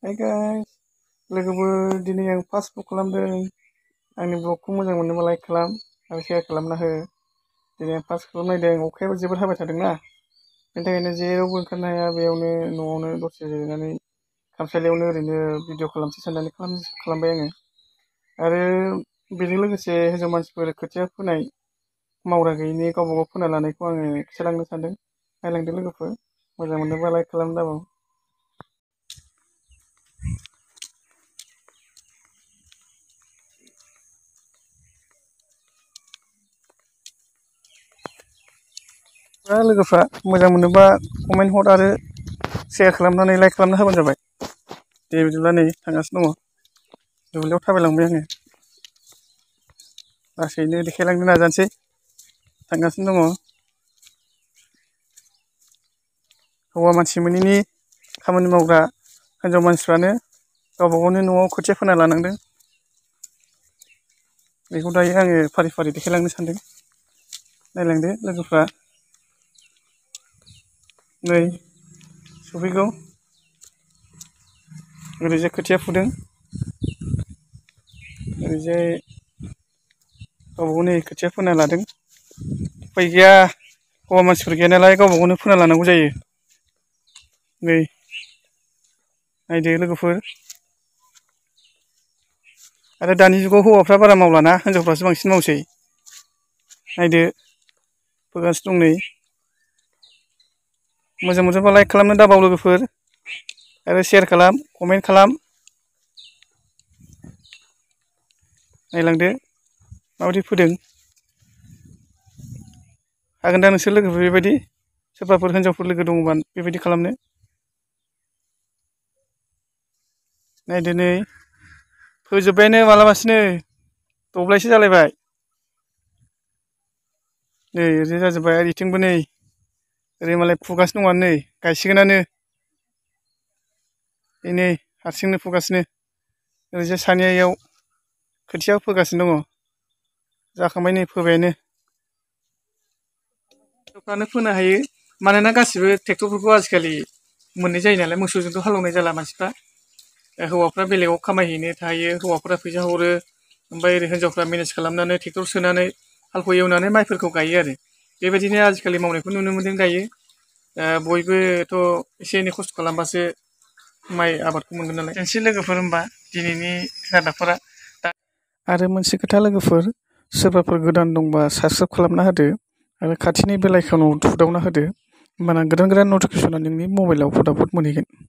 Hi guys, लोगोफोर दिनै आं फार्स्ट ब्लग खालामदों। आंनि ब्लगखौ मोजां मोनोबा लाइक खालाम आरो शेयार खालामना हो। दिनै आं फार्स्ट खालामनायदों, अखायाबो जोबोद हाबाय थादोंना, बेनि थाखायनो जेरावबो ओंखारनो हाया। बेयावनो न'आवनो दसे जिरायनानै खामसालियावनो ओरैनो भिडिअ खालामसै साननानै खालामबाय आङो। आरो बेजों लोगोसे हिन्जाव मानसिफोर खोथिया फोनाय मावग्रा गैयिनि गावबा गाव फोना लानायखौ आङो खिथालांनो सानदों। नायलांदो लोगोफोर, मोजां मोनोबा लाइक खालाम दाबाव। लोगोफ्रा मोजां मोनोबा कमेन्ट हर आरो शेयार खालामनानै लाइक खालामना होबानो जाबाय। दे बिदिब्ला नै थांगासिनो दङ, दुब्लियाव थाबायलांबाय आङो। लासैनो देखायलांनो नाजानोसै, थांगासिनो दङ। हौवा मानसि मोनैनि खामानि मावग्रा हिन्जाव मानसिफ्रानो गावबा गावनि न'आव खोथिया फोना लानांदों। बेखौ दायो आङो फारि फारि देखायलांनो सानदों। नायलांदो लोगोफ्रा, नै सफैगौ। ओरैजाय खोथिया फुदों, ओरैजाय गावबा गाव नै खोथिया फोना लादों। उफाय गैया, हौवा मानसिफोर गैया नालाय गावबा गावनो फोना लानांगौ जायो। नै नायदो लोगोफोर, आरो दानि जुगाव हौवाफ्रा बारा मावलाना, हिनजावफ्रासो बांसिन मावसै। नायदो फोगासिनो दं नै। मोजां मोनदोंबा लाइक खालामनो दाबाव लोगोफोर, आरो शेयार खालाम, कमेन्ट खालाम। नायलांदो माबायदि फोदों। हागोन दा नोंसोर लोगोफोर बेबायदि? सोरबाफोर हिन्जावफोर लोगो दङबा बेबायदि खालामनो। नायदो नै फोजोब्बायानो मालाबासिनो, दब्लायसे जालायबाय। नै ओरैजाय जाजोब्बाय, ओरैथिंबो नै ओरै मालाय फुगासिनो दङआनो, नै गायसिगोनानो। नै हारसिंनो फुगासिनो। ओरैजाय सानैयाव खोथिया फोगासिनो दङ, जाखांबाय नै फोबायानो। ट्रेक्टरफ्रानो फोनो हायो, मानोना गासिबो ट्रेक्टरफोरखौ आजिखालि मोननाय जायो नालाय, मोसौजोंथ' हालेवनाय जाला मानसिफ्रा। हौवाफ्रा बेलेगाव खामायहैनो थाहैयो, हौवाफ्रा फैसा हरो। ओमफ्राय ओरै हिन्जावफ्रा मेनेज खालामनानै ट्रेक्टर सोनानै हालखौ एवनानै माइफोरखौ गायो आरो। बेबायदिनो आजिखालि मावनायखौ नुनो मोन्दों दायो। बयबोथ' एसे एनै खस्थ' खालामबासो माइ आबादखौ मोनगोन नालाय। एसे लोगोफोर होनबा दिनैनि रादाबफोरा आरो मोनसे खोथा लोगोफोर, सोरबाफोर गोदान दंबा साबसक्राइब खालामना होदो आरो खाथिनि बेल आइकनाव थुदावना होदो। होमबाना गोदान गोदान नटिफिकेसना नोंनि मबाइलाव फटाफट मोनहैगोन।